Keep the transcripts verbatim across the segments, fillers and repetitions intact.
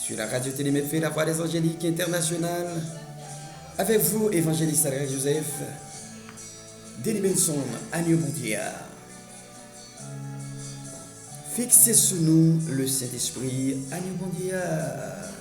Sur la radio Télé Mepfé, la voix des Angéliques Internationales. Avec vous, évangéliste Adrien Joseph, Denis Benson, Agneau Bondye a. Fikse sou nou le Sentespri, Agneau Bondye a.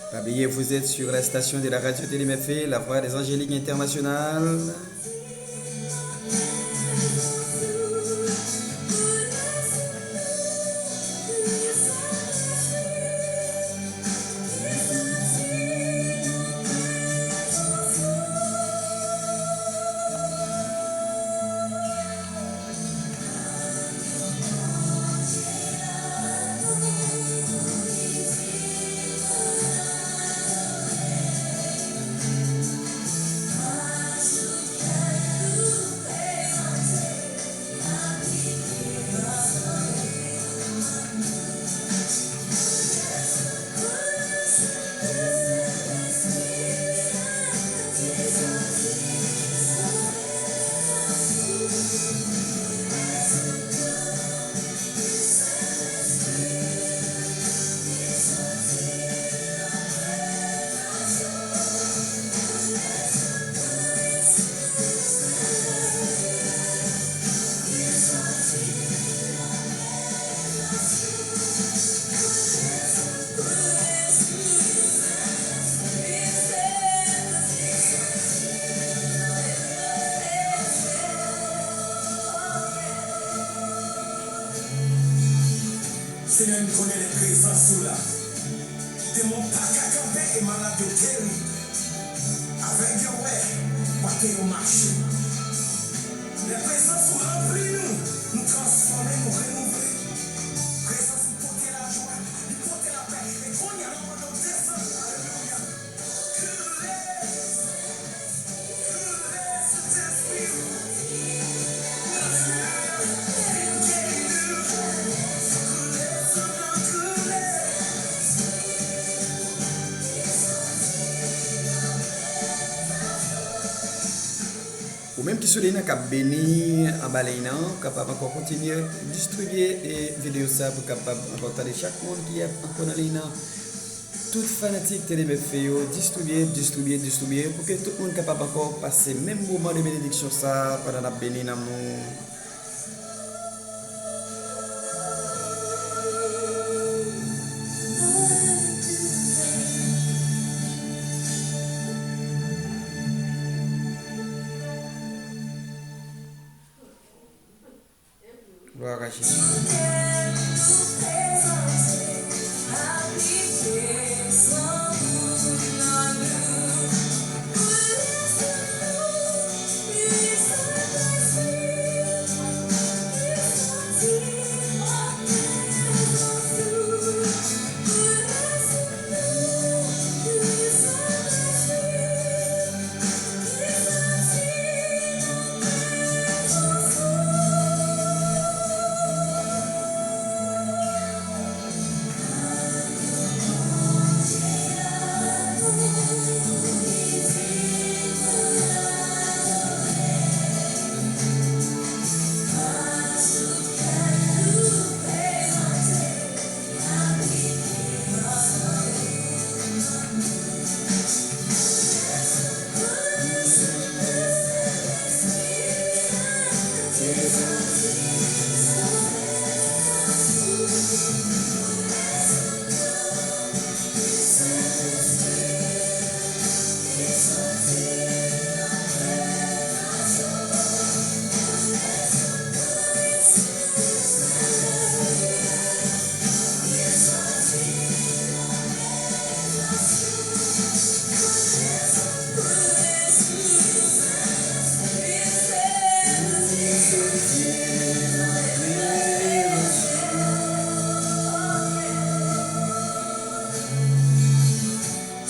Pa bliye, vous êtes sur la station de la radio Télé Mepfé, la voix des Angéliques Internationales. Senyè, m konnen lè prezans ou la, demon pa ka kanpe e malad yo geri. Avèg yo wè, bwate yo mache. Lè prezans ou ranpli nou, nou transfòme, nou renouvle. Prezans ou pote lajwa, li pote lapè. E kounye a, nou mande w desann. Alelouya. Koule, koule, Sentespri. Alelouya. Vin geri nou. Koule, Sentespri, koule. Ou menm ki sou liy nan, k ap beni anba liy nan, w kapab ankò kontinye distribye, e, videyo sa pou kapab ankò tande chak moun ki ap ankò nan liy nan. Tout fanatik Tele Mepfé yo, distribye, distribye, distribye, pou ke tout moun kapab ankò pase menm moman de benediksyon sa a pandan n ap beni nan moun. Glwa a Jezi.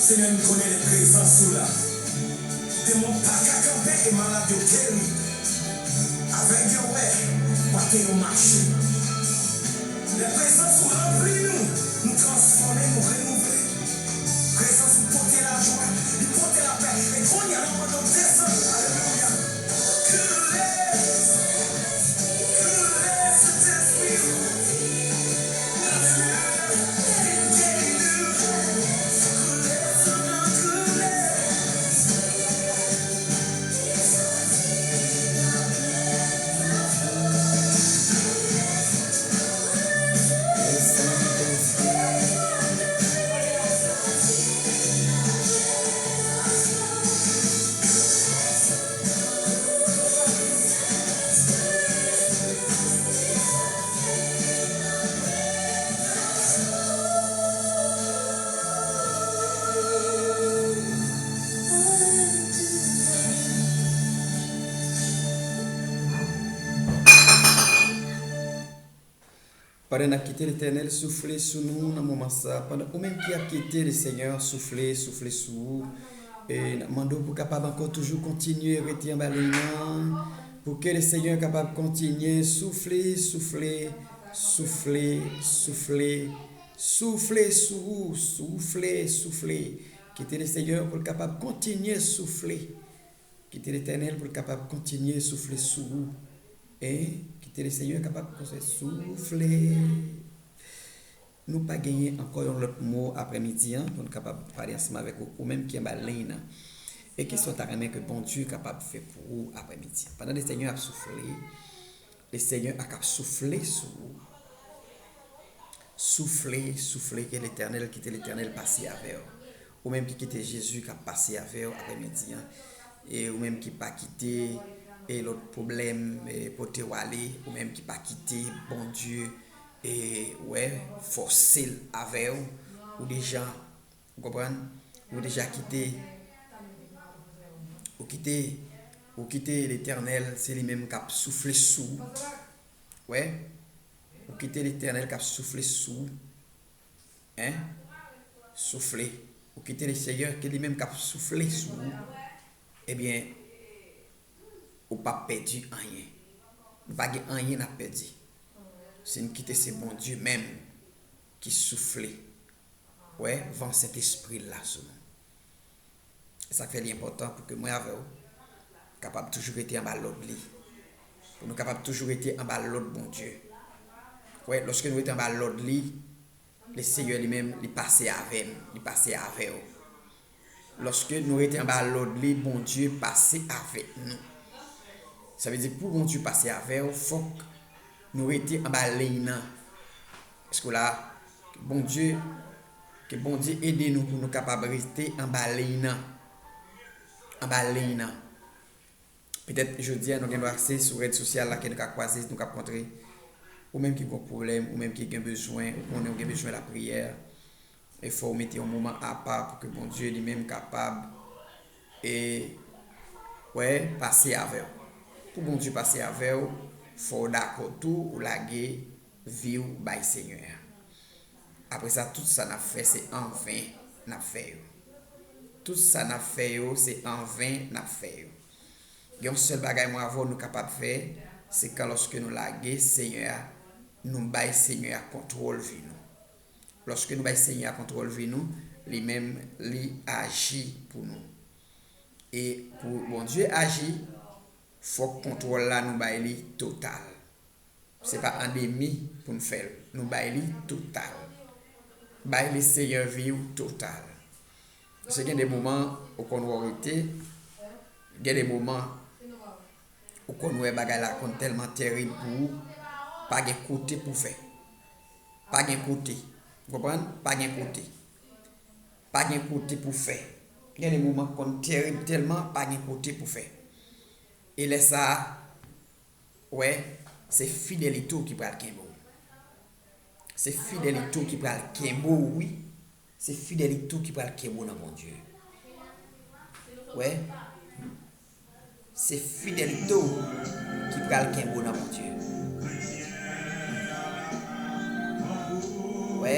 Senyè, m konnen lè prezans ou la, demon pa ka kanpe e malad yo geri. Avèg yo wè, bwate yo mache. Lè prezans ou ranpli nou, nou transfòme, nou renouvle. Prezans ou pote lajwa, li pote lapè. E kounye a, n ap mande w desann. Alelouya. Koule, koule, Sentespri. Alelouya. Vin geri nou. Koule sou nou, koule. Pandan n ap kite Letènèl soufle sou nou nan moman sa, pandan ou menm ki ap kite Lesenyè soufle, soufle sou ou, e n ap mande w pou w kapab ankò toujou kontinye rete anba liy nan, pou ke Lesenyè kapab kontinye soufle, soufle, soufle, soufle, soufle sou ou, soufle, soufle. Kite Lesenyè pou l kapab kontinye soufle. Kite Letènèl pou l kapab kontinye soufle sou ou. E kite Lesenyè kapab kontinye soufle. Nou pa genyen ankò yon lòt mo aprèmidi an pou n kapab pale ansanm avèk ou, ou menm ki anba liy nan. E kisa w ta renmen ke Bondye kapab fè pou ou aprèmidi an? Pandan Lesenyè ap soufle, Lesenyè a k ap soufle sou ou. Soufle, soufle, ke Letènèl, kite Letènèl pase avè w. Ou menm ki kite Jezi k ap pase avè w aprèmidi an. E ou menm ki pa kite, e lòt pwoblèm, e pote w ale, ou menm ki pa kite Bondye, e, wè, fòse l avè w, ou deja, ou konprann? Ou deja kite, ou kite, ou kite Letènèl, se li menm k ap soufle sou ou. Wè, ou kite Letènèl k ap soufle sou ou. Hein? Soufle. Ou kite Lesenyè, ke li menm k ap soufle sou ou. Ebyen, ou p ap pèdi anyen. Nou pa gen anyen n ap pèdi. Si n kite se Bondye menm ki soufle, wè, van Sentespri l la sou nou. E sa k fè li enpòtan pou ke mwen avè w kapab toujou rete anba lòd li. Pou nou kapab toujou rete anba lòd Bondye. Wè, lòske nou rete anba lòd li, Lesenyè li menm, li pase avè n, li pase avè w. Lòske nou rete anba lòd li, Bondye pase avèk nou. Sa vle di, pou Bondye pase avè w, fòk nou rete anba liy nan. Èske w la? Ke Bondye, ke Bondye ede nou pou nou kapab rete anba liy nan. Anba liy nan. Petèt jodi a nou gen dwa se sou rèd sosyal la ke nou ka kwaze, nou ka kontre. Ou menm ki gen pwoblèm, ou menm ki gen bezwen, ou konnen ou gen bezwen lapriyè. E fò w mete yon moman apa pou ke Bondye li menm kapab, e, wè, pase avè w. Pou Bondye pase avè w, fò w dakò tou, ou lage vi w bay Senyè a. Apre sa, tout sa n ap fè, se anven n ap fè yo. Tout sa n ap fè yo, se anven n ap fè yo. Gen yon sèl bagay mwen avè w nou kapab fè, se kan lòske nou lage Senyè a, nou bay Senyè a kontwòl vi nou. Lòske nou bay Senyè a kontwòl vi nou, li menm, li aji pou nou. E pou Bondye aji, fòk kontwòl la nou bay li total. Se pa an demi pou n fè l. Nou bay li total. Bay Lesenyè vi w total. Paske gen de moman, ou konn wè w rete, gen de moman, ou konn wè bagay la konn tèlman tèrib pou ou, pa gen kote pou fè. Pa gen kote. Ou konprann? Pa gen kote. Pa gen kote pou fè. Gen de moman konn tèrib tèlman, pa gen kote pou fè. E lè sa a, wè, se fidelite w ki pral kenbe w. Se fidelite w ki pral kenbe w, wi. Se fidelite w ki pral kenbe w nan Bondye. Wè, se fidelite w ki pral kenbe w nan Bondye. Wè.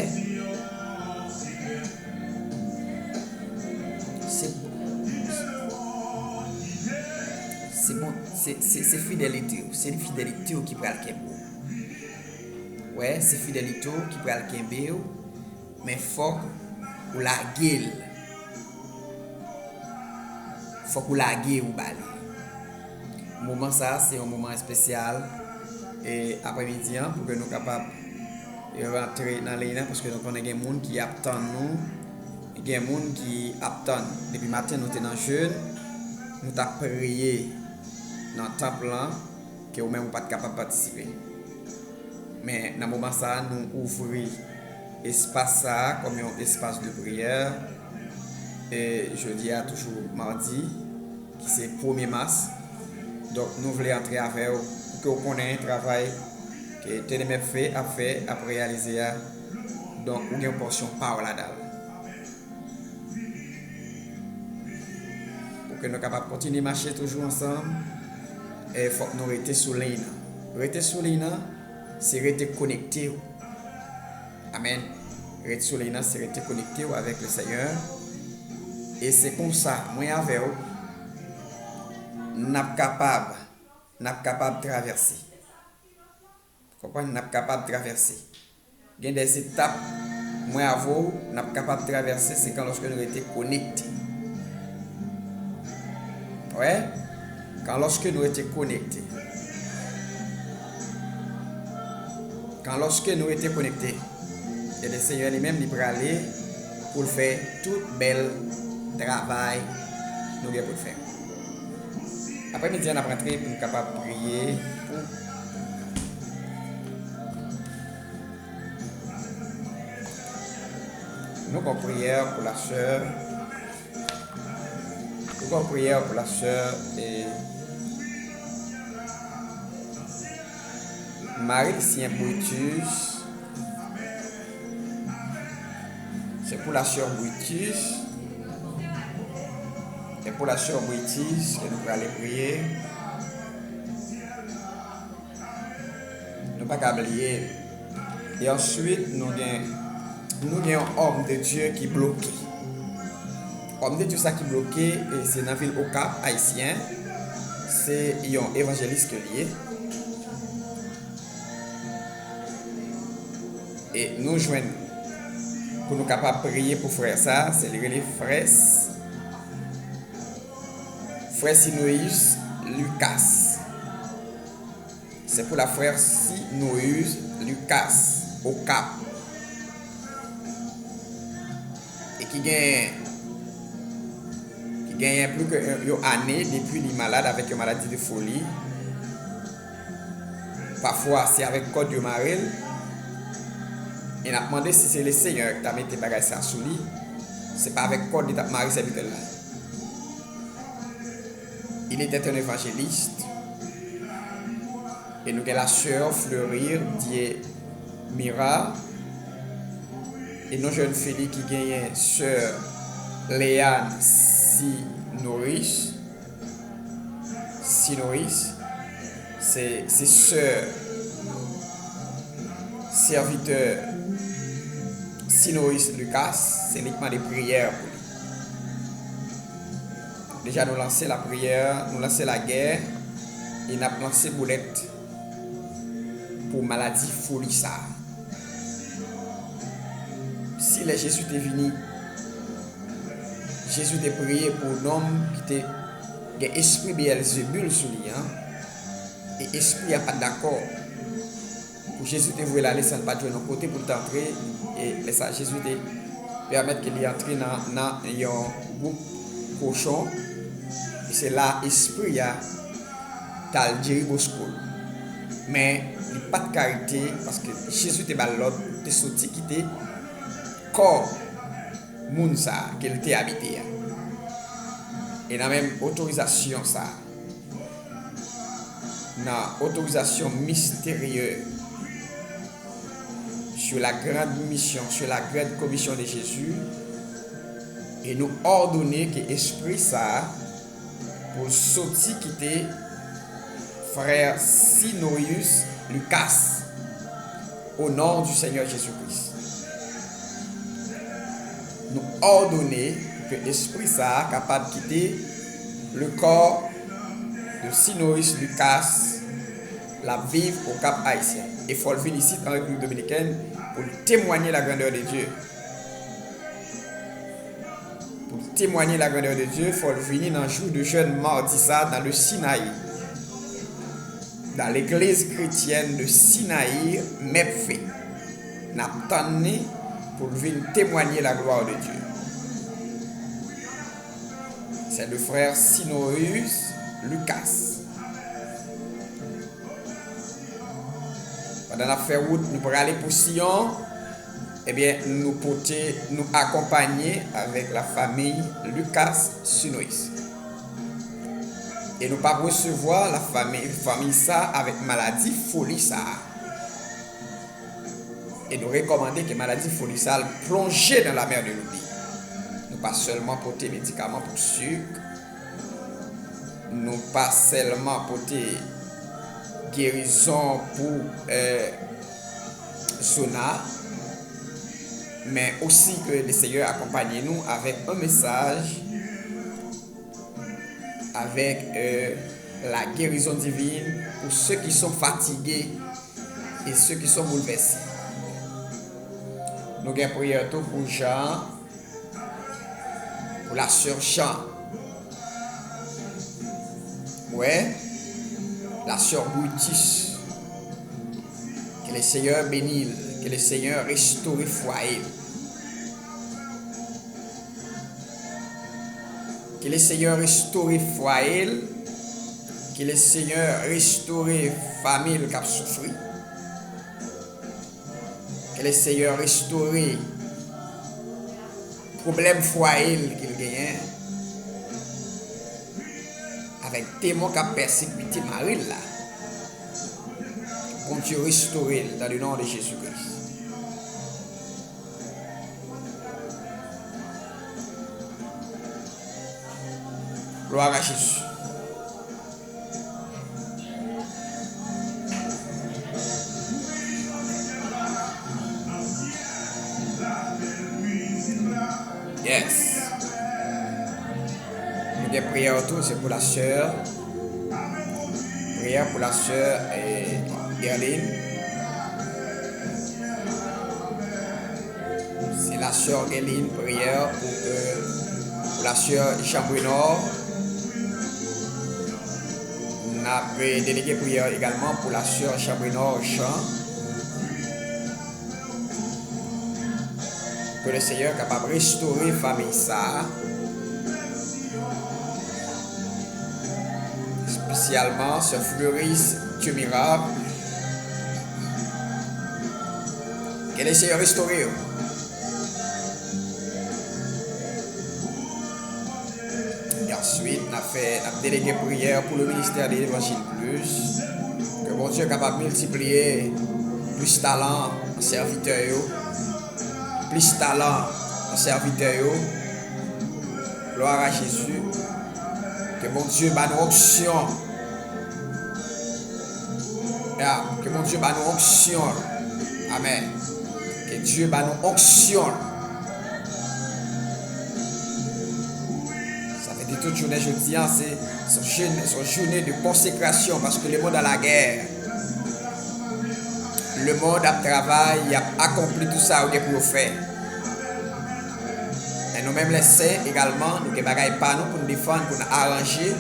Se, se, se fidelite w, se fidelite w ki pral kenbe w. Wè, se fidelite w ki pral kenbe w, men fòk ou lage l. Fòk ou lage ou ba li. Moman sa a, se yon moman espesyal, e aprèmidi an, pou ke nou kapab, e, rantre nan liy nan, paske nou konnen gen moun ki ap tann nou, gen moun ki ap tann. Depi maten, nou te nan jèn, nou t ap priye nan tanp lan, ke ou menm ou pa t kapab patisipe. Men nan moman sa a, nou ouvri espas sa a kòm yon espas de priyè. E jodi a toujou madi, ki se premye mas. Donk, nou vle antre avè w pou ke w konnen travay ke T N M F ap fè, ap reyalize a. Donk, ou gen yon pòsyon pa w ladan l. Pou ke nou kapab kontinye mache toujou ansanm, e fòk nou rete sou liy nan. Rete sou liy nan, se rete konekte w. Amèn. Rete sou liy nan, se rete konekte w avèk le Senyè. E se konsa, mwen avè w, n ap kapab, n ap kapab travèse. Konprann? N ap kapab travèse. Gen de etap, mwen avè w, n ap kapab travèse, se kan lòske nou rete konekte. Wè? Kan lòske nou rete konekte. Kan lòske nou rete konekte. Ebyen, Senyè li menm, li prale pou l fè tout bèl travay nou gen pou n fè. Aprèmidi a, n ap rantre pou n kapab priye pou Nou gon priyè pou la sè. Nou gon priyè pou la sè e Marie Lucien Brutus. Se pou la sè Brutus. E pou la sè Brutus ke nou prale priye. Nou pa ka bliye l. E answit, nou gen, nou gen yon òm de Dye ki bloke. Òm de Dye sa ki bloke, e se nan vil Okap, ayisyen. Se yon evanjelis ke li ye. E nou jwenn pou nou kapab priye pou frè sa, se li rele frè S-, frè Sinoïs Lucas. Se pou la frè Sinoïs Lucas, Okap. E ki gen, ki genyen plis ke yon, yon ane depi li malad avèk yon maladi de foli. Pafwa, se avèk kòd yo mare l. E n ap mande si se Lesenyè ki ta mete bagay sa sou li. Se pa avèk kòd li t ap mare sèvitè l la. Il était un évangéliste. E nou gen la sè Fleury Diemira. E nou jwenn fi li ki genyen sè Léane Sinoris. Sinoris. Se, se sè sèvitè Sinoris Lucas. Se li k mande priyè pou li. Deja nou lanse lapriyè, nou lanse lagè, e n ap lanse boulèt pou maladi foli sa a. Si lè Jezi te vini, Jezi te priye pou nonm ki te gen espri Beyèlzebul sou li an, e espri a pa t dakò. Pou Jezi te voye l ale san l pa t jwenn yon kote pou l t antre, e lè sa a Jezi te pèmèt ke li antre nan, nan yon gwoup kochon, e se la espri a t al diri bosko l. Men, li pa t ka rete, paske Jezi te ba l lòd pou l te soti kite kò moun sa a ke l te abite a. E nan menm otorizasyon sa a, nan otorizasyon misterye, sur la grande mission, sur la grande commission de Jésus, e nou òdone ke espri sa a pou l soti kite frè Sinoïus Lucas, au nom du Seigneur Jésus-Christ. Nou òdone pou ke espri sa a kapab kite le corps de Sinoris Lucas, l ap viv Okap Ayisyen. E fò l vin isit an Repiblik Dominikèn pou l temwanye la grandeur de Dieu. Pou l temwanye la grandeur de Dieu, fò l vini nan jou de jèn madi sa a, dans le Sinaï. Dans l'église chrétienne de Sinaï, Mèpfe. N ap tann li pou l vin temwanye la gloire de Dieu. C'est le frère Sinoïus Lucas. Pandan n ap fè wout, nou prale pou Siyon, ebyen, nou pote, nou akonpanye avèk la famille Lucas Sinoïus. E nou p ap resevwa la famille, famille sa avèk maladi foli sa a. E nou rekòmande ke maladi foli sa al plonje nan la mer de l'oubli. Nou pa sèlman pote medikaman pou sik, nou pa sèlman pote gerizon pou, eh, zona, men osi ke le Seyè akonpanye nou avèk yon mesaj, avèk, eh, la guérison divine pour ceux qui sont fatigués et ceux qui sont bouleversés. Nou gen priyè tou pou Jean, pour la sœur Jean. Ouais, la sœur Brutus. Que le Seigneur bénisse, que le Seigneur restaure foyer. Ke le Seyè restore fwaye l. Ke le Seyè restore fanmi l k ap soufri. Ke le Seyè restore pwoblèm fwaye l ke l genyen avèk demon k ap pèsekite mari l la. Bondye restore l dans le nom de Jésus-Christ. Gloire à Jésus. Yes. Nou gen priyè tou, se pou la sè. Priyè pou la sè, eh, Guerline. Se la sè Guerline, priyè pou, eh, pou la sè Jean Brenor. N ap, eh, delege priyè egalman pou la sè Jean Brenor Jean. Ke le Seyè kapab restore fanmi sa a, espesyalman sè Fleuris Dieu Miracle. Ke le Seyè restore yo. E answit, n ap fè, n ap delege priyè pou le ministère de l'Évangile Plus. Ke Bondye kapab miltipliye plis talan an sèvitè yo. Plis talan an sèvitè yo. Gloire à Jésus. Ke Bondye ba nou onksyon. Ya, ke Bondye ba nou onksyon. Amèn. Ke Dye ba nou onksyon. Sa vle di tout jounen jodi a, se, se yon jounen, se yon jounen de konsekrasyon, paske le monde à la guerre. Le monde ap travay, y ap akonpli tout sa yo gen pou yo fè. Men nou menm, lè sen egalman, nou gen bagay pa nou pou n defann, pou n aranje.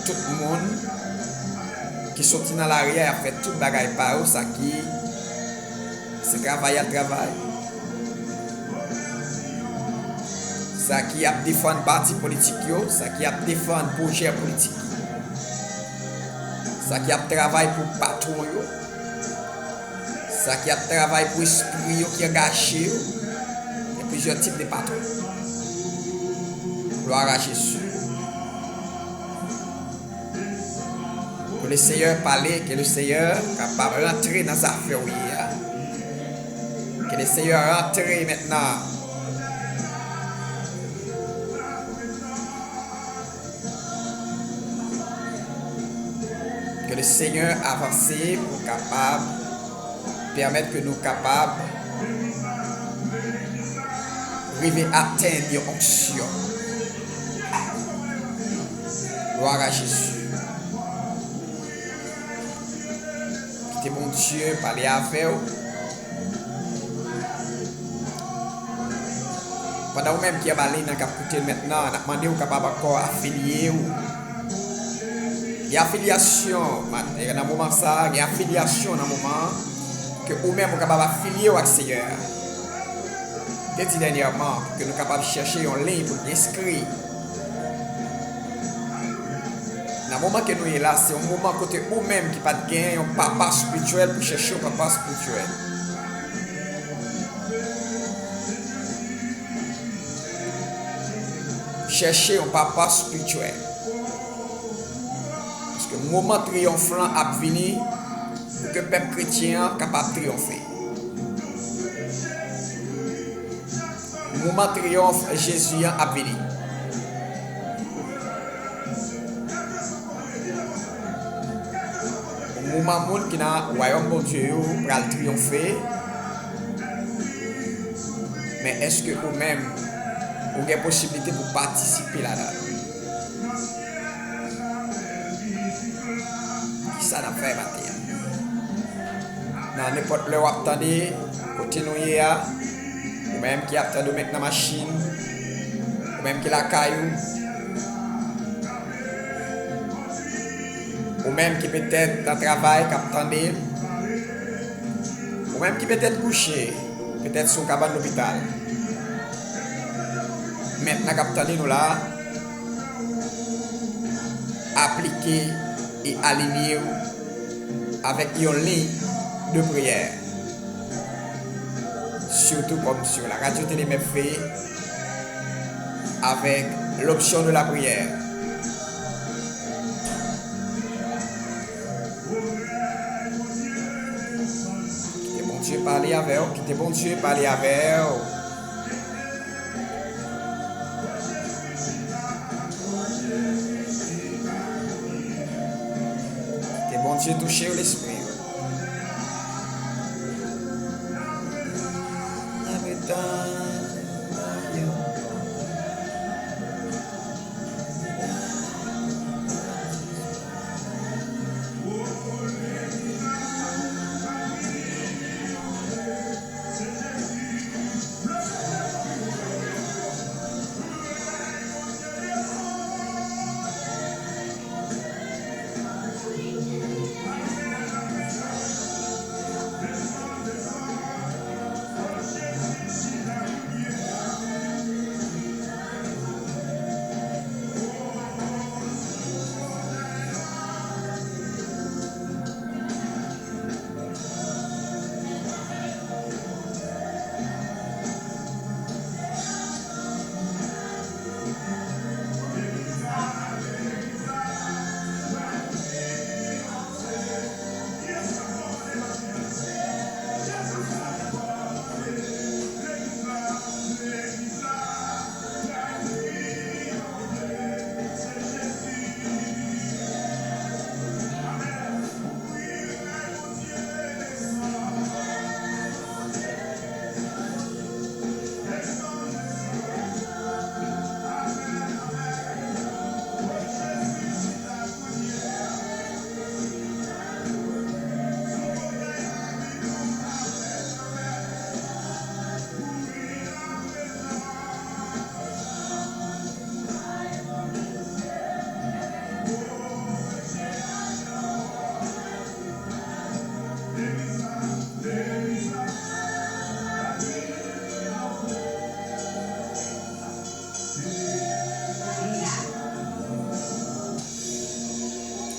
Tout moun ki soti nan lari a, y ap fè tout bagay pa yo, sa ki se travay y ap travay, sa ki ap defann pati politik yo, sa ki ap defann pwojè politik yo, sa ki ap travay pou patwon yo, sa ki ap travay pou espri yo ki angaje yo. Gen plizyè tip de patwon. Gloire à Jésus. Ke le Seyè pale, ke le Seyè kapab rantre nan zafè w ye a. Ke le Seyè rantre mentnan. Ke le Seyè avanse pou kapab pèmèt ke nou kapab rive atenn yon onksyon. Gloire à Jésus. Bondye pale avè w. Pandan ou menm ki anba liy nan k ap koute n mentnan, n ap mande w kapab ankò afilye w. Gen afilyasyon, mat-, nan moman sa a, gen afilyasyon nan moman an, ke ou menm ou kapab afilye w ak Seyè a. Te di dènyèman, pou ke nou kapab chèche yon liy pou n enskri. Nan moman ke nou ye la, se yon moman kote ou menm ki pa t gen yon papa espirityèl pou chèche yon papa espirityèl. Chèche yon papa espirityèl. Paske moman triyonf lan ap vini pou ke pèp kretyen an kapab triyonfe. Moman triyonf Jezi an ap vini. Moman moun ki nan wayòm Bondye yo pral triyonfe. Men èske ou menm, ou gen posiblite pou patisipe ladan l? Kisa n ap fè maten an? Nan nenpòt lè w ap tande, kote nou ye a, ou menm ki ap tande w menm nan machin, ou menm ki lakay ou, ou menm ki petèt nan travay k ap tande, ou menm ki petèt kouche, petèt sou kabann lopital. Mentnan k ap tande nou la, aplike e alinye w avèk yon liy de priyè. Sitou kòm sou la radyo tele M F V, avèk lopsyon de la priyè. Kite Bondye pale avè w, kite Bondye pale avè w. Kite Bondye touche w lespri w.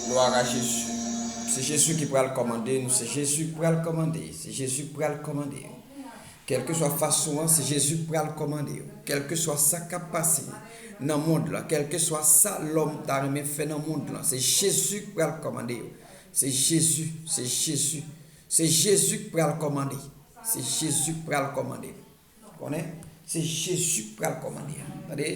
Glwa a Jezi. Se Jezi ki pral kòmande nou, se Jezi ki pral kòmande, se Jezi ki pral kòmande. Kèlkeswa fason an, se Jezi k pral kòmande yo. Kèlkeswa sa k ap pase nan mond lan, kèlkeswa sa lòm ta renmen fè nan mond lan, se Jezi k pral kòmande yo. Se Jezi, se Jezi, se Jezi k pral kòmande. Se Jezi k pral kòmande. Konnen, se Jezi k pral kòmande a. Tande?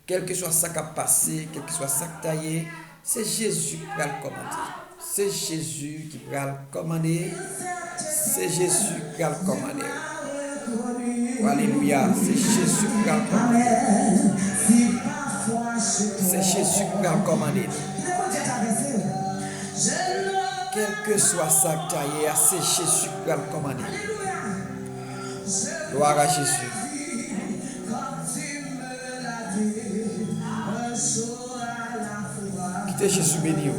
Kèlkeswa sa k ap pase, kèlkeswa sa k ta ye, se Jezi k pral kòmande. Se Jezi ki pral kòmande. Se Jezi k pral kòmande. Alelouya. Se Jezi k pral kòmande. Se Jezi k pral kòmande. Kèlkeswa sa k ta ye a, se Jezi k pral kòmande. Glwa a Jezi. Kite Jezi beni w.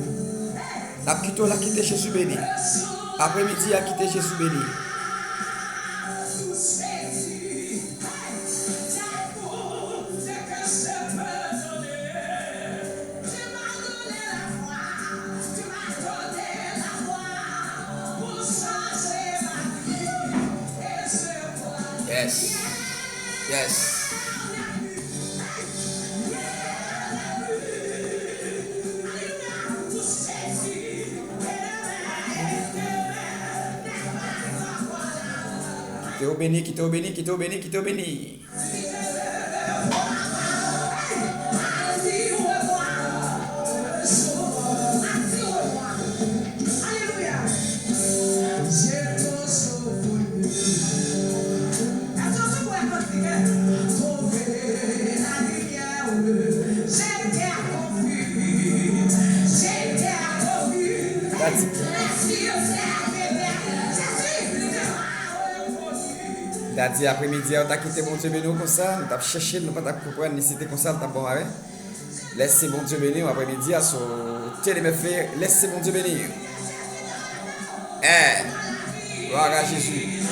N ap kite w la, kite Jezi beni. Apremidi a, kite Jezi beni. Yes. Yes. Kite yo beni, kite yo beni, kite yo beni, kite yo beni. That's M ta di apremidi a, ou ta kite Bondye beni w konsa, nou t ap chèche l, nou pa t ap konprann li, si te konsa, l t ap bon, mare. Lèse Bondye beni w apremidi a, so, T D M F, lèse Bondye beni w. Eh, glwa a Jezi.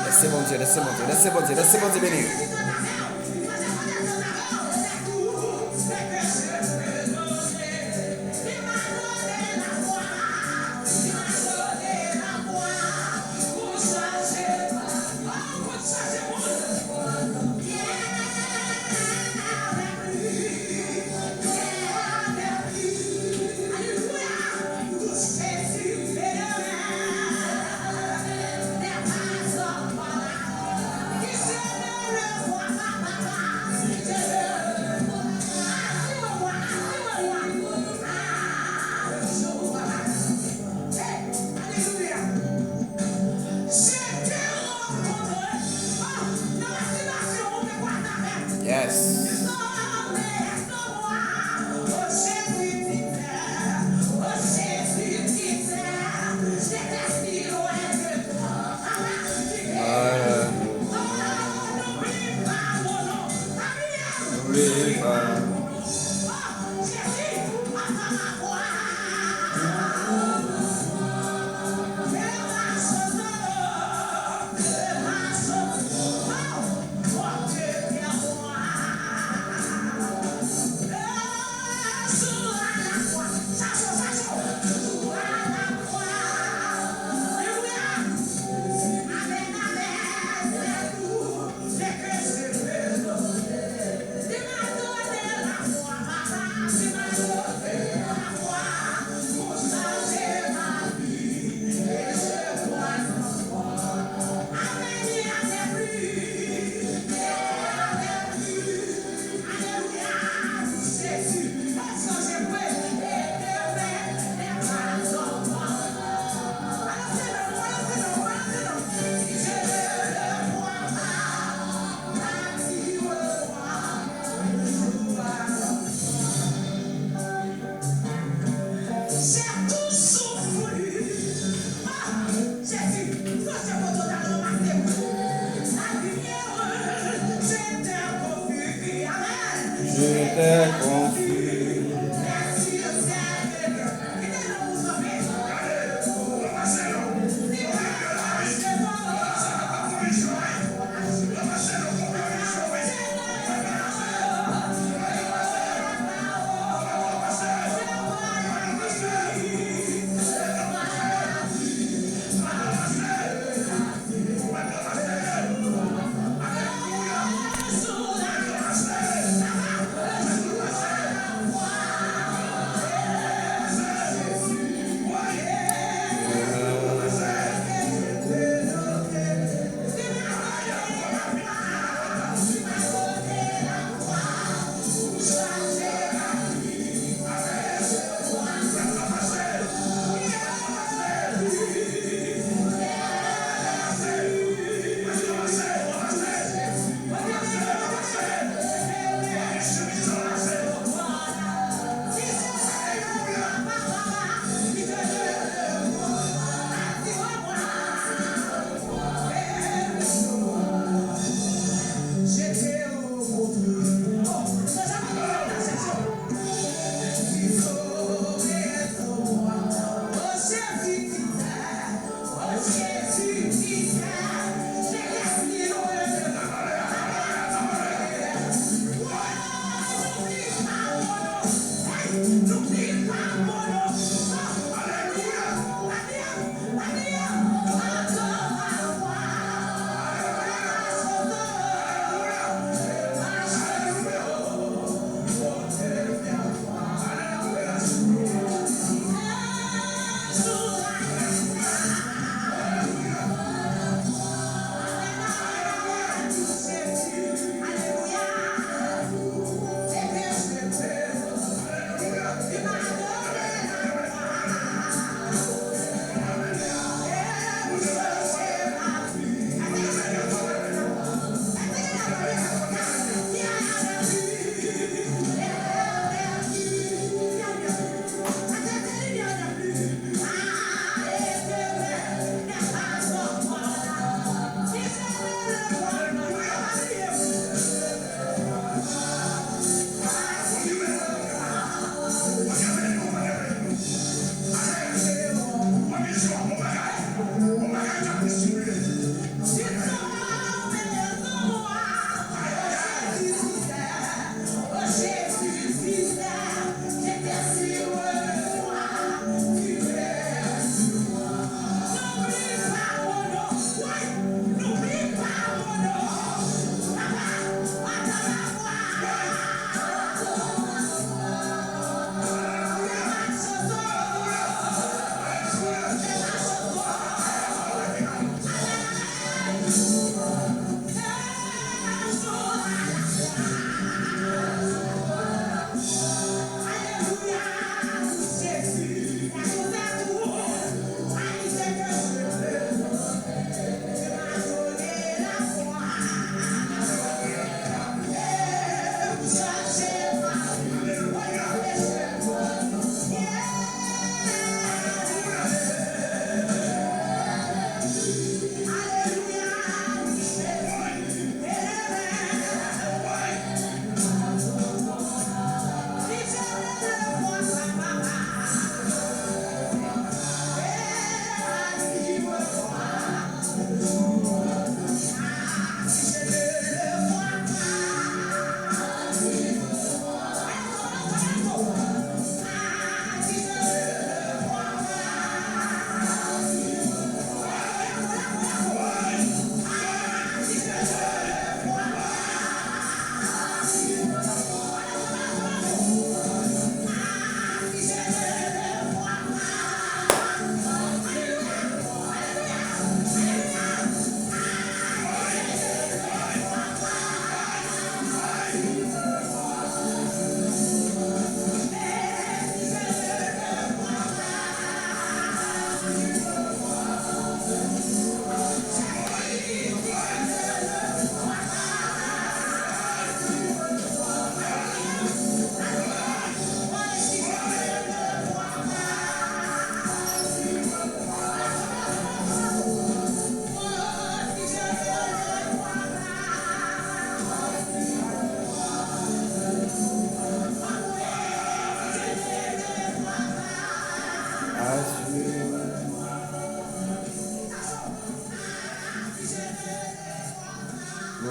Lèse Bondye, lèse Bondye, lèse Bondye, lèse Bondye beni w.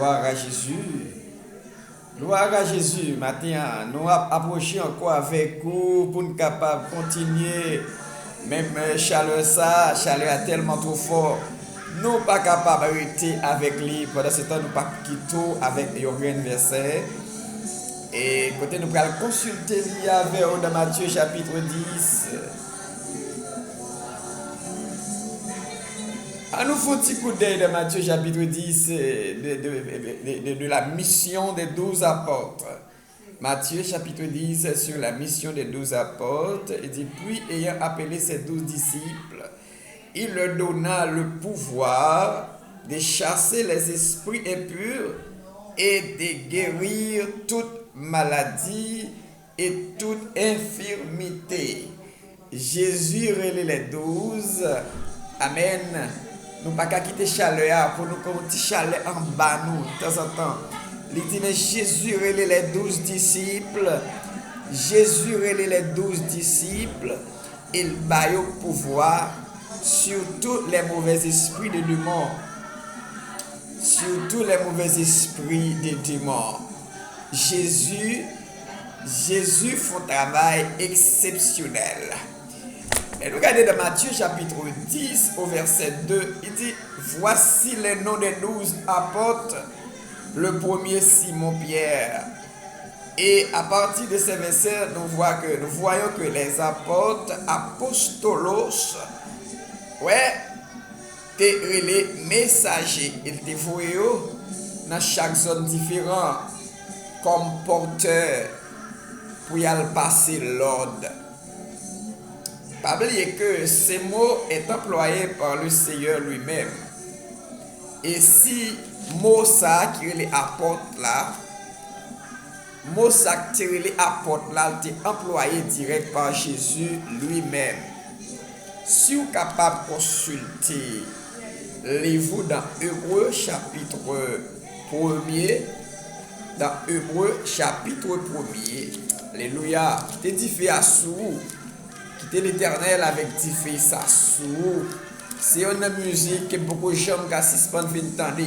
Glwa a Jezi. Glwa a Jezi. Maten an, nou ap apwoche ankò avèk ou pou n kapab kontinye menm chalè sa. Chalè a tèlman twò fò, nou pa kapab rete avèk li. Pandan se tan, nou p ap kite w avèk yon grenn vèsè. E kote nou pral konsilte li avè w nan Matye chapit dis. Ann nou fè yon ti koudèy nan Matye chapit dis, de, de, de, de, de la mission des douze apôtres. Matthieu chapitre dix sur la mission des douze apôtres, il dit, puis ayant appelé ses douze disciples, il leur donna le pouvoir de chasser les esprits impurs et de guérir toute maladie et toute infirmité. Jezi rele lè douz. Amèn. Nou pa ka kite chalè a pou nou pran yon ti chalè anba nou tanzantan. Li di, men Jezi rele lè douz disip. Jezi rele lè douz disip. E l ba yo pouvwa sur toutes les mauvais esprits de démons. Sur tous les mauvais esprits de démons. Jezi Jezi fè yon travay eksepsyonèl. Lè nou gade nan Matye chapit dis, o vèsè de, li di, Voici les noms des douze apôtres. Le premier, Simon Pierre. Et à partir de ces versets, nous voyons que, nous voyons que les apôtres, apostolos, wè, te rele mesaje, e l te voye yo nan chak zòn diferan kòm pòtè pou y al pase lòd. Pa bliye ke ce mot est employé par le Seigneur lui-même. E si mo sa a ki rele apòt la, mo sa k te rele apòt la, l te anplwaye dirèk pa Jezi li menm. Si w kapab konsilte liv ou dan Ebre chapit premye, dan Ebre chapit premye, alelouya, kite dife a sou ou, kite Letènèl avèk dife sa sou ou. Se youn nan mizik ke m poko janm ka sispann vin tande.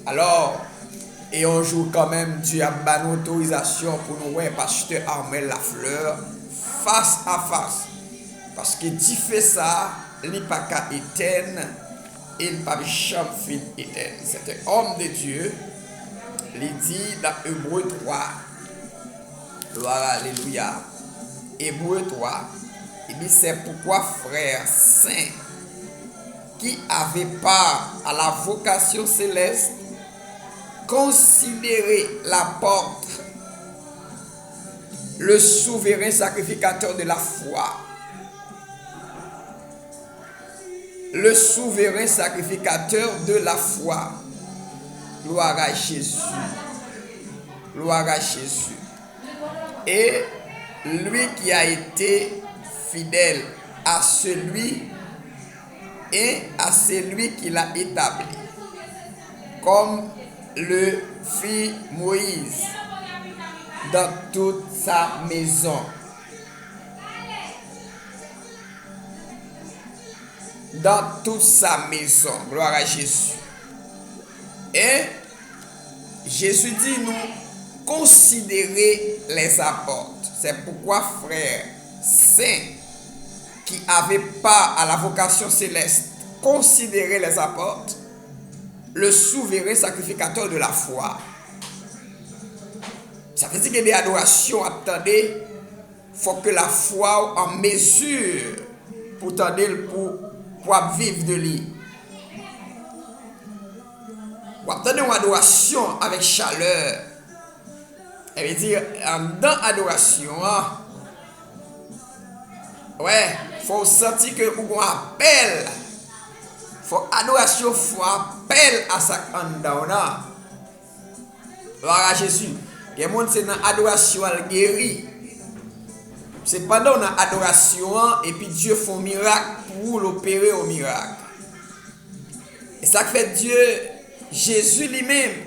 Alò, e yon jou kanmenm, Dye ap ba nou otorizasyon pou nou wè pastè Armel Lafleur fas a fas. Paske dife sa a, li pa ka etèn, e li p ap janm fin etèn. C'est un homme de Dieu, li di nan Ebre twa, Gloire, alelouya. Ebre twa, li di, C'est pourquoi, frères saints, qui avez part à la vocation céleste, considérez l'apôtre, le souverain sacrificateur de la foi. Le souverain sacrificateur de la foi. Gloire à Jésus. Gloire à Jésus. Et lui qui a été fidèle à celui et à celui qui l'a établi, comme le fit Moïse dans toute sa maison. Dans toute sa maison. Gloire à Jésus. Et Jésus dit, nous considérer les apôtres. C'est pourquoi, frères saints, qui avez part à la vocation céleste, considérez les apôtres, le souverain sacrificateur de la foi. Sa vle di gen de adorasyon w ap tande, fòk ke lafwa w an mezi pou tande l, pou, pou w ap viv de li. W ap tande yon adorasyon avèk chalè. Sa vle di, anndan adorasyon an, wè, fò w santi ke ou gon apèl. Fò adorasyon fè apèl a sa k anndan w nan. Glwa a Jezi. Gen moun se nan adorasyon an l geri. Se pandan w nan adorasyon an, epi Dye fè yon mirak pou ou, l opere yon mirak. E sa k fè Dye, Jezi li menm,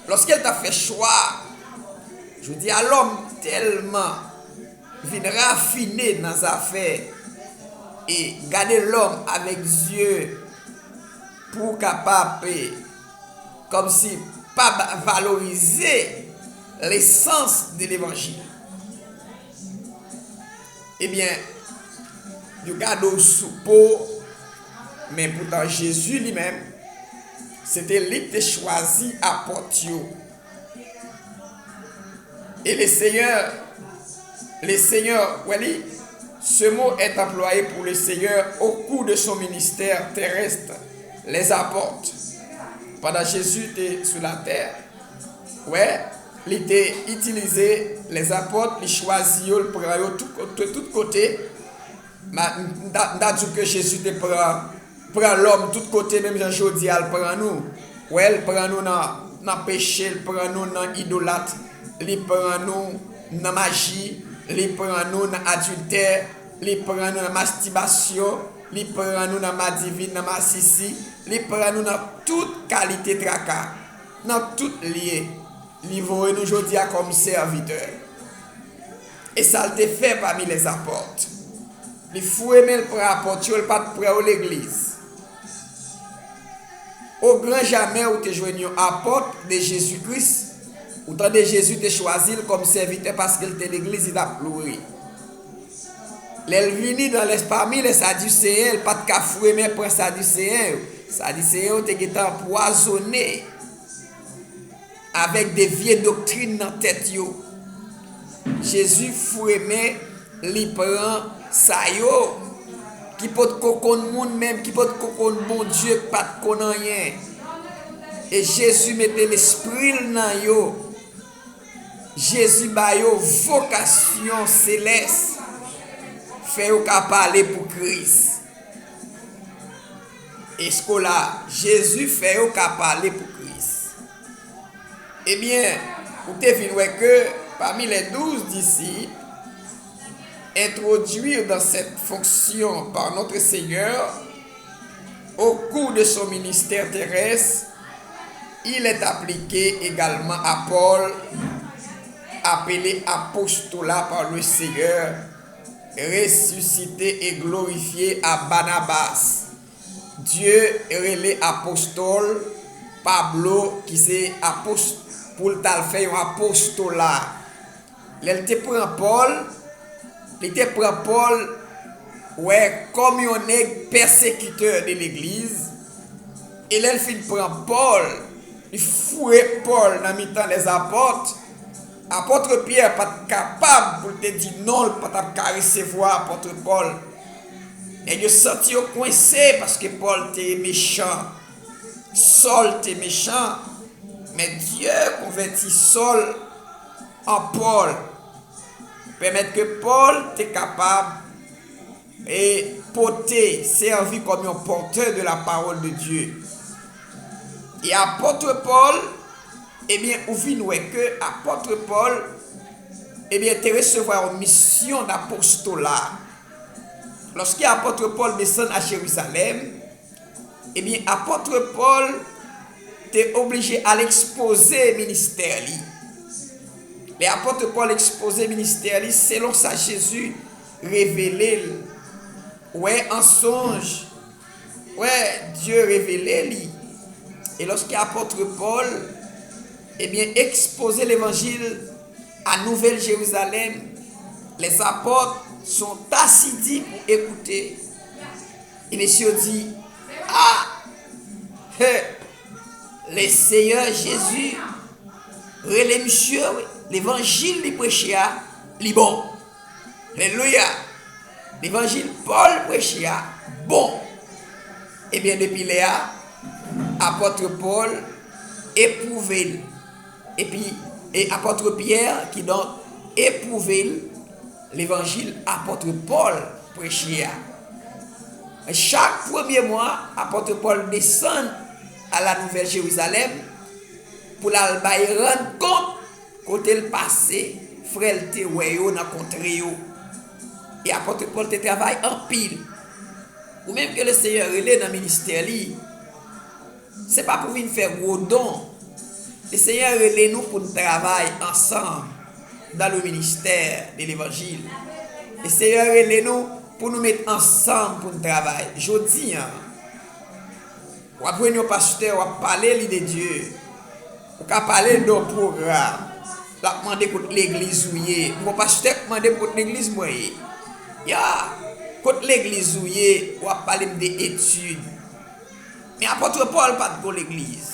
lòske l t ap fè chwa, jodi a lòm tèlman vin rafine nan zafè, e gade lòm avèk zye pou w kapab, e, kòmsi pa ba-, valorize lesans de levanjil. Ebyen, yo gade w sou po, men poutan Jezi li menm, se te li ki te chwazi apòt yo. Et le Seigneur, le Seigneur, wè li, ce mot est employé pour le Seigneur au cours de son ministère terrestre, les apôtres. Pandan Jezi te sou latè, wè, li te itilize les apôtres, li chwazi yo, li pran yo tout, tout, tout kote. M a, m ta, m ta di w ke Jezi te pran, pran lòm tout kote, menm jan jodi a l pran nou. Wè, l pran nou nan, nan peche, l pran nou nan idolat, li pran nou nan maji, li pran nou nan adiltè, li pran nou nan mastibasyon, li pran nou nan madivin, nan masisi, li pran nou nan tout kalite traka, nan tout lye. Li voye nou jodi a kòm sèvitè. E sa l te fè pami lèzapòt. Li foure men l pran apòt yo, l pa t pran yo legliz. O gran jamè ou te jwenn yon apòt de Jezi Kris Ou tande Jezi te chwazi l kòm sèvitè paske l te legliz, li t ap loure. Lè l vini nan lè, pami lè Sadiseyen, l pa t ka fremen pran Sadiseyen yo. Sadiseyen yo te gentan anpwazonnen avèk de vye doktrin nan tèt yo. Jezi fremen li pran sa yo ki potko konn moun menm, ki potko konn Bondye, ki pa t konn anyen. E Jezi mete lespri l nan yo. Jezi ba yo vokasyon selès, fè yo ka pale pou Kris. Eskola, Jezi fè yo ka pale pou Kris. Ebyen, ou te vin wè ke pami les douze disciples introduits dans cette fonction par notre Seigneur au cours de son ministère terrestre, il est appliqué également à Paul, appelé apostolat par le Seigneur, ressuscité et glorifié à Barnabas. Dye rele apostòl Pablo, ki se apos-, pou l t al fè yon apostola. Lè l te pran Pòl, li te pran Pòl, wè, kòm yon nèg pèsekitè de legliz. E lè l fin pran Pòl, li foure Pòl nan mitan lèzapòt. Apòt Pyè pa t kapab pou l te di non, l pa t ap ka resevwa apòt Pòl. Nèg yo santi yo kwense paske Pòl te mechan. Sòl te mechan, men Dye konvèti Sòl an Pòl, pèmèt ke Pòl te kapab e pote, sèvi kòm yon pòtè de la parole de Dieu. E apòt Pòl, ebyen, ou vin wè ke apòt Pòl, ebyen, te resevwa yon misyon d'apostola. Lòske apòt Pòl desann a Jerizalèm, ebyen, apòt Pòl te oblije al ekspoze ministè li. Lè apòt Pòl ekspoze ministè li, selon sa Jezi revele l, wè, an sonj, wè, Dye revele li. E lòske apòt Pòl, ebyen, ekspoze levanjil a Nouvèl Jerizalèm, les apôtres sont assidus pour écouter. E mesye yo di, ah, he, le Seyè Jezi rele misye, wi. Levanjil li preche a, li bon. Alelouya. Levanjil Pòl preche a bon. Ebyen, depi lè a, apòt Pòl epwouve l. Epi, e apòt Pyè, kidonk, epwouve l, levanjil apòt Pòl preche a. Chak premye mwa, apòt Pòl desann a la Nouvèl Jerizalèm pou l al bay rann kont kote l pase, frè l te wè yo nan kontre yo. E apòt Pòl te travay anpil. Ou menm ke le Seyè rele nan ministè li, se pa pou vin fè gwo don. Le Seyè rele nou pou n travay ansanm dans le ministère de l'évangile. Le Seyè rele nou pou nou met ansanm pou n travay. Jodi a, w ap jwenn yon pastè, w ap pale li de Dye. Ou ka pale l de yon pwogram. L ap mande kot legliz ou ye. M gon pastè k mande m kot legliz mwen ye. Ya, kot legliz ou ye, w ap pale m de etid. Men apòt Pòl pa t gon legliz.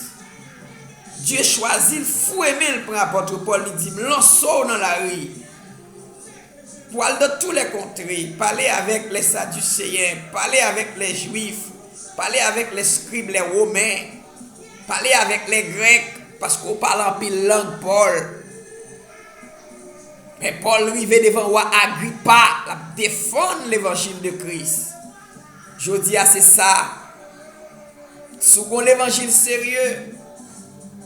Dye chwazi l, foure men l pran apòt Pòl, li di m, lanse w nan lari. Pou al dans tous les contrées, pale avèk lè Sadiseyen, pale avèk lè Jwif, pale avèk lè skrib, lè Women, pale avèk lè Grèk, paske w pale anpil lang, Pòl. Men Pòl rive devan wa Agripa, l ap defann levanjil de Kris. Jodi a, se sa. Si w gon levanjil serye,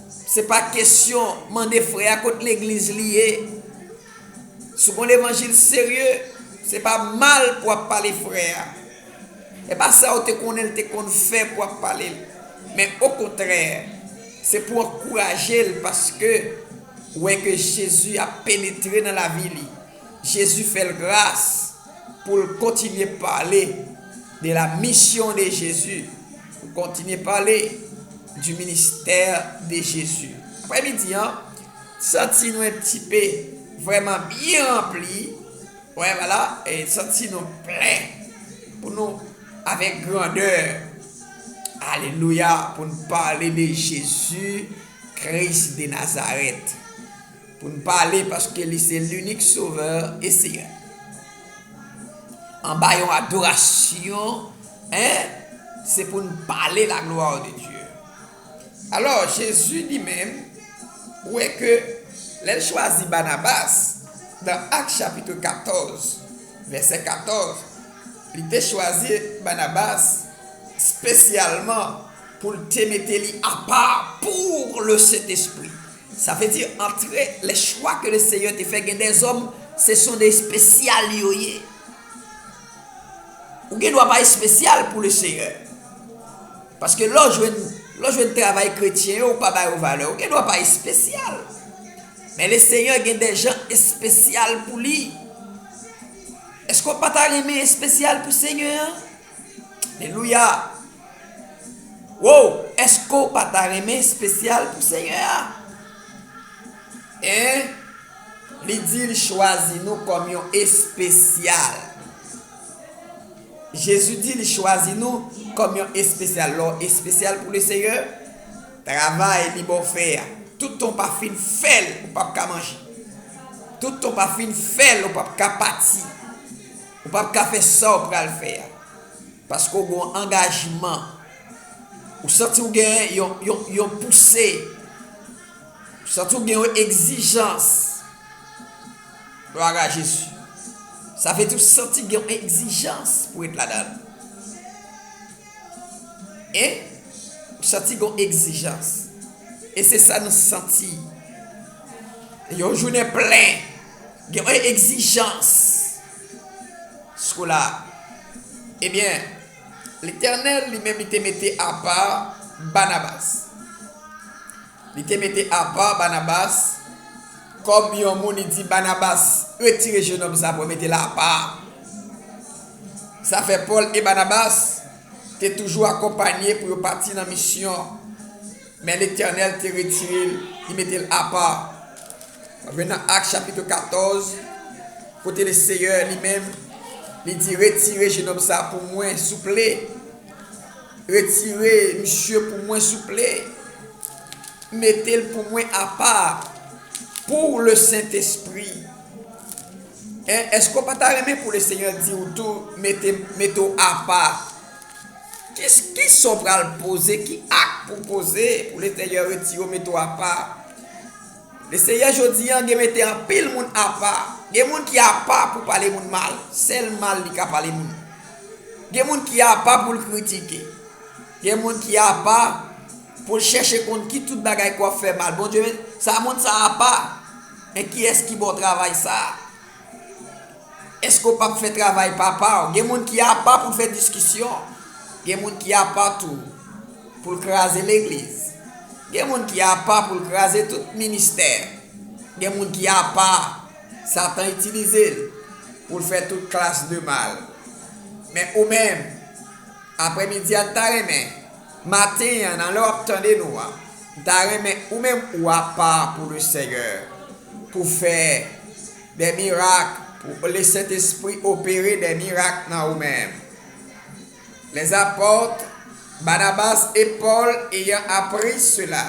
se pa kesyon mande frè a kot legliz li ye. Si w gon levanjil serye, se pa mal pou w ap pale frè a. E pa sa w te konnen l te konn fè pou w ap pale l. Men okontrè, se pou w ankouraje l paske w wè ke Jezi ap penetre nan lavi li. Jezi fè l gras pou l kontinye pale de la mission de Jésus, pou l kontinye pale du ministère de Jésus. Aprè midi an, santi nou enptipe vrèman byen ranpli. Wè, vwala, e santi nou plen pou nou avèk grandè. Alelouya, pou n pale de Jezi Kris de Nazarèt. Pou n pale paske li se linik Sovè e Seyè. Anba yon adorasyon, en, se pou n pale la glwa de Dye. Alò, Jezi li menm, ou wè ke lè l chwazi Banabas, nan Ak chapit katòz, vèsè katòz, li te chwazi Banabas espesyalman pou l te mete li apa pour le Sentespri. Sa vle di, antre, les choix que le Seigneur te fè, gen dèzòm, se son de espesyal yo ye. Ou gen dwa pa espesyal pou le Seyè. Paske lè w jwenn, lè w jwenn travay kretyen yo, ou pa ba yo valè. Ou gen dwa pa espesyal. Men le Seyè gen de jan espesyal pou li. Èske w pa ta renmen espesyal pou Seyè a? Alelouya. Wow, èske w pa ta renmen espesyal pou Seyè a? En, li di l chwazi nou kòm yon espesyal. Jezi di li chwazi nou kòm yon espesyal. Lè w espesyal pou le Seyè, travay li ba w fè a, toutan w pa fin fè l, ou p ap ka manje. Toutan w pa fin fè l, ou p ap ka pati. Ou p ap ka fè sa w pral fè a. Paske w gen yon angajman. Ou santi w gen yon, yon, yon pouse. Ou santi w gen yon egzijans. Glwa a Jezi. Sa vle di w santi gen yon egzijans pou ret ladan l. E ou santi gen yon egzijans. E se sa nou santi. Yon jounen plen. Gen yon egzijans. Jiskola. Ebyen, Letènèl li menm li te mete apa Banabas. Li te mete apa Banabas kòm yon moun, li di, Banabas, retire jennonm sa pou mete l apa. Sa fè Pòl e Banabas te toujou akonpanye pou yo pati nan misyon. Men Letènèl te retire l, li mete l apa. W ap jwenn nan Ak chapit katòz, kote le Seyè li menm, li di, retire jennonm sa pou mwen, souple. Retire misye pou mwen, souple. Mete l pou mwen apa pou le Sentespri. En, èske w pa ta renmen pou le Seyè di w tou, mete, mete w apa? Ki, ki sa w pral poze, ki ak pou w poze pou le Seyè retire w, mete w apa? Le Seyè jodi a gen mete anpil moun apa. Gen moun ki apa pou pale moun mal. Sèl mal li ka pale moun. Gen moun ki apa pou l kritike. Gen moun ki apa pou l chèche konn ki tout bagay k ap fè mal. Bondye, sa moun sa apa. Men kiyès ki ba w travay sa? Èske w p ap fè travay papa w? Gen moun ki apa pou l fè diskisyon. Gen moun ki apa tou pou l kraze legliz. Gen moun ki apa pou l kraze tout ministè. Gen moun ki apa, Satan itilize l pou l fè tout klas de mal. Men ou menm, aprèmidi a, m ta renmen, maten an, nan lè w ap tande nou an, m ta renmen ou menm ou apa pou le Seyè, pou fè de mirak, pou le Sentespri opere de mirak nan ou menm. Les apôtres, Barnabas et Paul, ayant appris cela,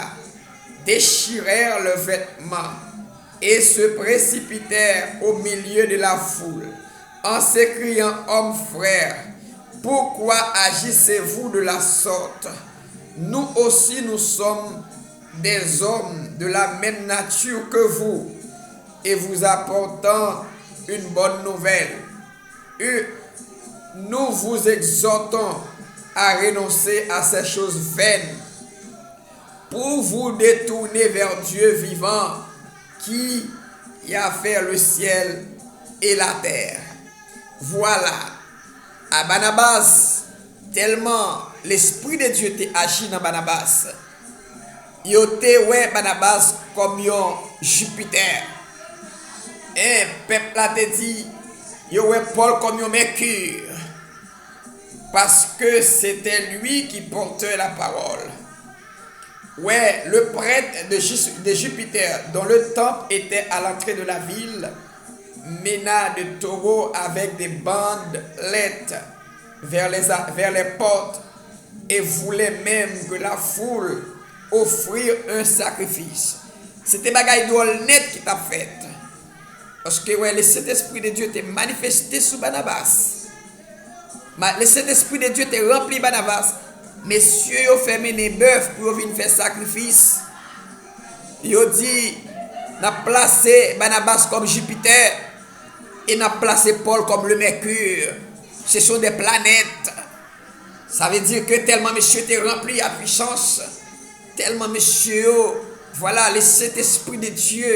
déchirèrent leurs vêtements et se précipitèrent au milieu de la foule, en s'écriant, Hommes, frères, pourquoi agissez-vous de la sorte? Nous aussi, nous sommes des hommes de la même nature que vous, et vous apportons une bonne nouvelle. Et nous vous exhortons à renoncer à ces choses vaines, pour vous détourner vers Dieu vivant, qui a fait le ciel et la terre. Voilà, a Barnabas, tèlman Lespri de Dye te aji nan Barnabas, yo te wè Barnabas kòm yon Jipitè. E pèp la te di, yo wè Pòl kòm yon Mèki, parce que c'était lui qui portait la parole. Ouais, le prêtre de, Jus- de Jupiter, dont le temple était à l'entrée de la ville, mena de taureaux avec des bandes laites vers les, a- vers les portes et voulait même que la foule offrît un sacrifice. Se te bagay dwòl nèt ki t ap fèt. Paske, wè, le Sentespri de Dye te manifeste sou Banabas. Ma- Le Sentespri de Dye te ranpli Banabas. Mesye yo fè mennen bèf pou yo vin fè sakrifis. Yo di, n ap plase Banabas kòm Jipitè e n ap plase Pòl kòm le Mercure. Ce sont des planètes. Sa vle di ke tèlman mesye te ranpli a pwisans, tèlman mesye yo, vwala, le Sentespri de Dye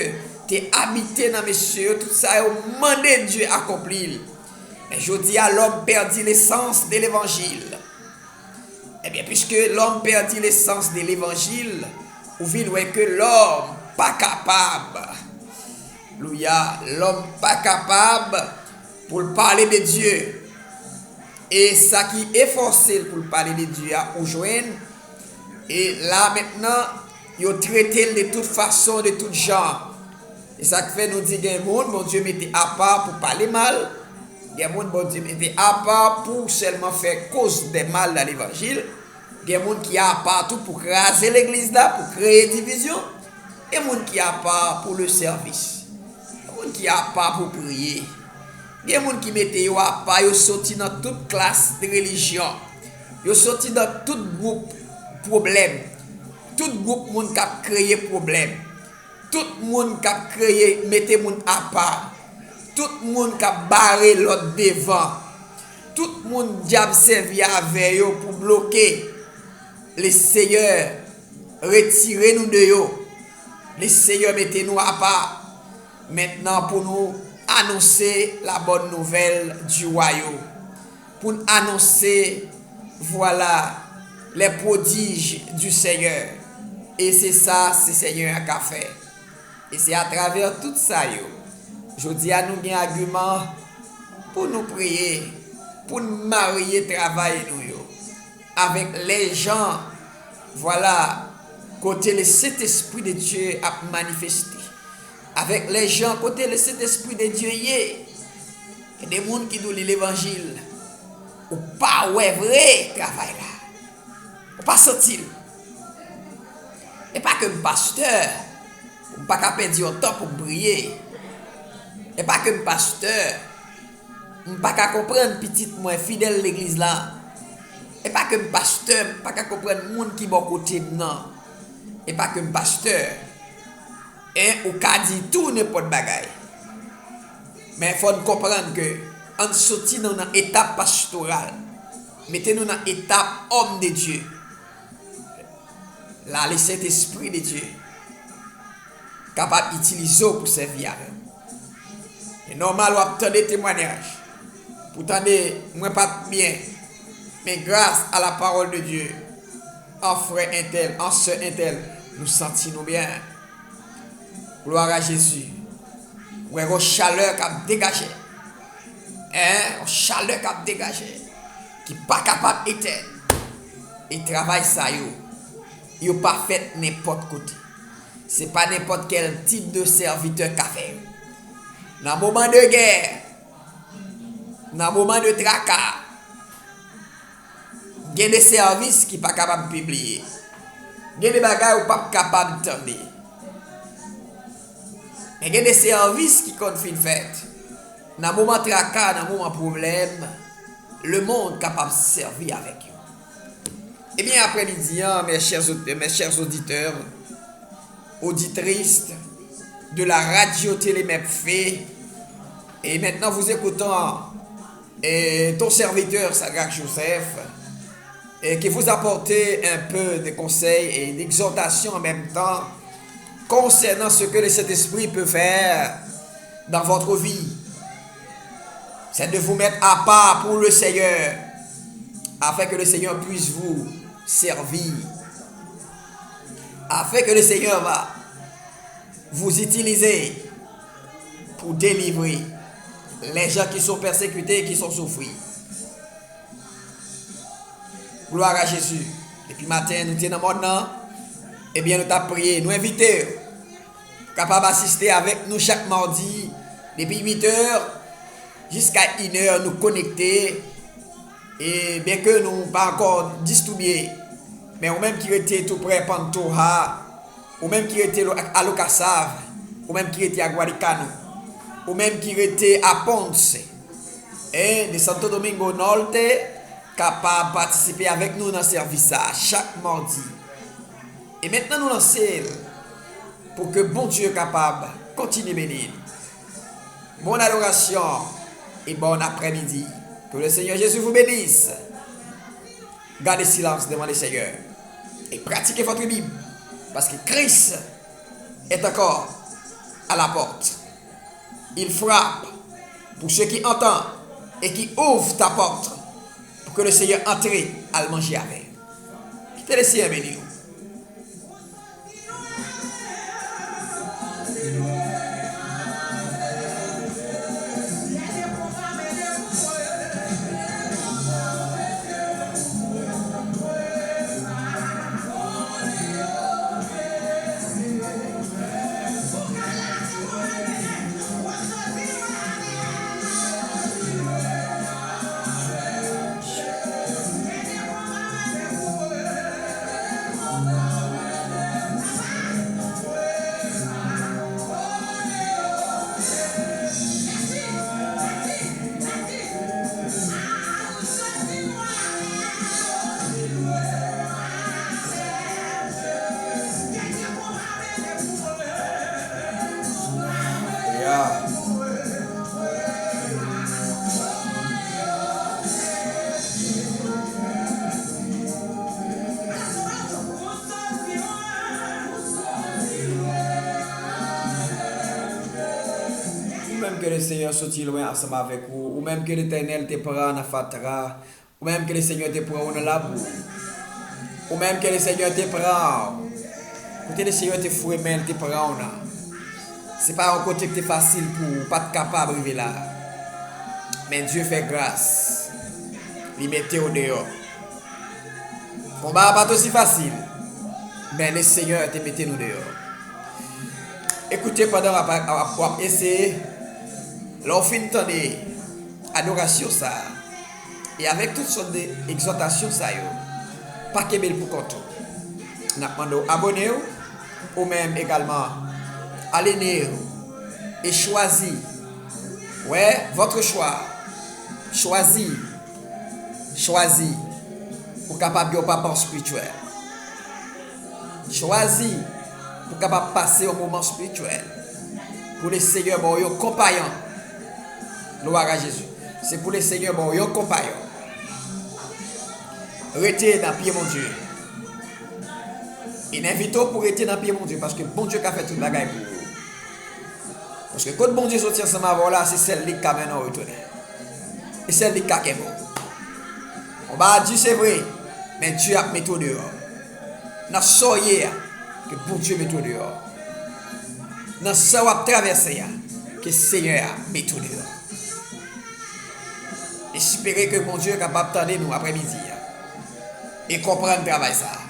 te abite nan mesye yo, tout sa yo mande Dye akonpli l. Men jodi a, l'homme perdit l'essence de l'évangile. Ebyen, puisque l'homme perdit l'essence de l'évangile, ou vin wè ke lòm pa kapab, louya, lòm pa kapab pou l pale de Dye. E sa ki efòse l pou l pale de Dye a, ou jwenn. E la mentnan, yo trete l de tout fason, de tout jan. E sa k fè nou di gen moun Bondye mete apa pou pale mal, gen moun Bondye mete apa pou sèlman fè koz de mal nan levanjil, gen moun ki apa tou pou kraze legliz la, pou kreye divizyon, gen moun ki apa pou le sèvis, gen moun ki apa pou priye, gen moun ki mete yo apa, yo soti nan tout klas de relijyon, yo soti nan tout gwoup pwoblèm, tout gwoup moun k ap kreye pwoblèm. Tout moun k ap kreye mete moun apa, tout moun k ap bare lòt devan, tout moun dyab sèvi avè yo pou bloke, Lesenyè retire nou de yo. Lesenyè mete nou apa mentnan pou nou anonse la bonne nouvelle du royaume, pou n anonse, vwala, les prodiges du Seigneur. E se sa, se Senyè a ka fè. E se atravè tout sa yo, jodi a nou gen agiman pou nou priye, pou n marye travay nou yo avèk lèjan, vwala, kote le Sentespri de Dye ap manifeste. Avèk lèjan kote le Sentespri de Dye ye. Gen de moun ki di w li levanjil, ou pa wè vre travay la. Ou pa santi l. E pa ke m pastè, m pa ka pèdi yon tan pou m priye. E pa ke m pastè, m pa ka konprann pitit mwen fidèl legliz la. E pa ke m pastè, m pa ka konprann moun ki bò kote m nan. E pa ke m pastè, en, ou ka di tou nenpòt bagay. Men fò n konprann ke ann soti nou nan etap pastoral, mete nou nan etap homme de Dieu. La, le Sentespri de Dye kapab itilize w pou sèvi avè l. E nòmal w ap tande temwanyaj. Pou tande, mwen pa t byen. Men gras a la parole de Dieu, an frè entèl, an sè entèl, nou santi nou byen. Glwa a Jezi. Ou wè yon chalè k ap degaje. En, yon chalè k ap degaje. Ki pa kapab etèn. E travay sa yo, yo pa fèt nenpòt kote. Se pa nenpòt kèl tip de sèvitè ka fè yo. Nan moman de gè, nan moman de traka, gen de sèvis ki pa kapab pibliye. Gen de bagay ou p ap kapab tande. Men gen de sèvis ki konn fin fèt. Nan moman traka, nan moman pwoblèm, lemonn kapab sèvi avèk yo. Ebyen, aprèmidi an, mes chers aud- mes chers auditeurs, auditrices de la radio Télé Mepfé, et maintenant vous écoutons, euh, ton serviteur Sadrach Joseph, euh, qui vous apporte un peu de conseils et d'exhortation en même temps concernant ce que le Saint-Esprit peut faire dans votre vie. C'est de vous mettre à part pour le Seigneur, afin que le Seigneur puisse vous servir, afin que le Seigneur va vous utiliser pour délivrer les gens qui sont persécutés et qui sont souffrant. Glwa a Jezi. Depi maten, nou te nan mòn nan. Ebyen, nou t ap priye. Nou envite w kapab asiste avèk nou chak madi depi uit è jiska inè, nou konekte. E byenke nou pa ankò distribye, men ou menm ki rete tou prè Pantoja, ou menm ki rete lo-, Alokasav, ou menm ki rete Aguadicano, ou menm ki rete a Ponce, e de Santo Domingo Norte, kapab patisipe avèk nou nan sèvis sa a chak madi. E mentnan nou lanse l pou ke Bondye kapab kontinye beni n. Bonne adoration et bon après-midi. Que le Seigneur Jésus vous bénisse. Gardez silence devant le Seigneur et pratiquez votre Bible, parce que Christ est encore à la porte. Il frappe. Pour ceux qui entendent et qui ouvrent ta porte, pour que le Seigneur entre, al manje avè l. Kite le Seigneur beni w. Ou menm ke Lesenyè soti lwen ansanm avèk ou, ou menm ke Letènèl te pran nan fatra, ou menm ke Lesenyè te pran w nan labou, ou menm ke Lesenyè te pran w, kote Lesenyè te foure men l te pran w nan, se pa yon kote ki te fasil pou ou, ou pa t kapab rive la. Men Dye fè gras, li mete w deyò. Konba a pa t osi fasil, men Lesenyè te mete nou deyò. Ekoute, pandan w ap, w ap, w ap eseye, lè w fin tande adorasyon sa a, e avèk tout sòt de egzòtasyon sa yo, pa kenbe l pou kont ou. N ap mande w abone w, ou menm egalman, alinye w, e chwazi, wè, votre choix, chwazi, chwazi, pou kapab gen yon papa espirityèl. Chwazi pou kapab pase yon moman espirityèl. Pou Lesenyè ba w yon konpayon. Glwa a Jezi. Se pou Lesenyè ba w yon konpayon. Rete nan pye Bondye. E n envite w pou rete nan pye Bondye, paske Bondye ka fè tout bagay pou ou. Paske kot Bondye soti ansanm avè w la, se sèl li k ka mennen w retounen. E sèl li k ka kenbe w. Konba a di se vre, men Dye ap mete w deyò. Nan sa w ye a, ke Bondye mete w deyò. Nan sa w ap travèse a, ke Senyè a mete w deyò. Espere ke Bondye kapab tande nou aprèmidi a e konprann travay sa a.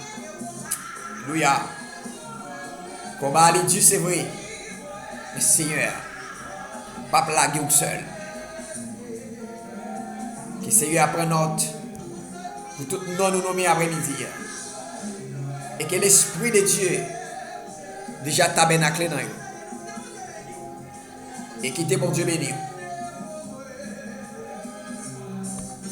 Alelouya. Konba a li di se vre, men Senyè a p ap lage w sèl. Ke Senyè a pran nòt pou tout non nou nonmen aprèmidi a. E ke Lespri de Dye deja tabènakle nan yo. E kite Bondye beni w.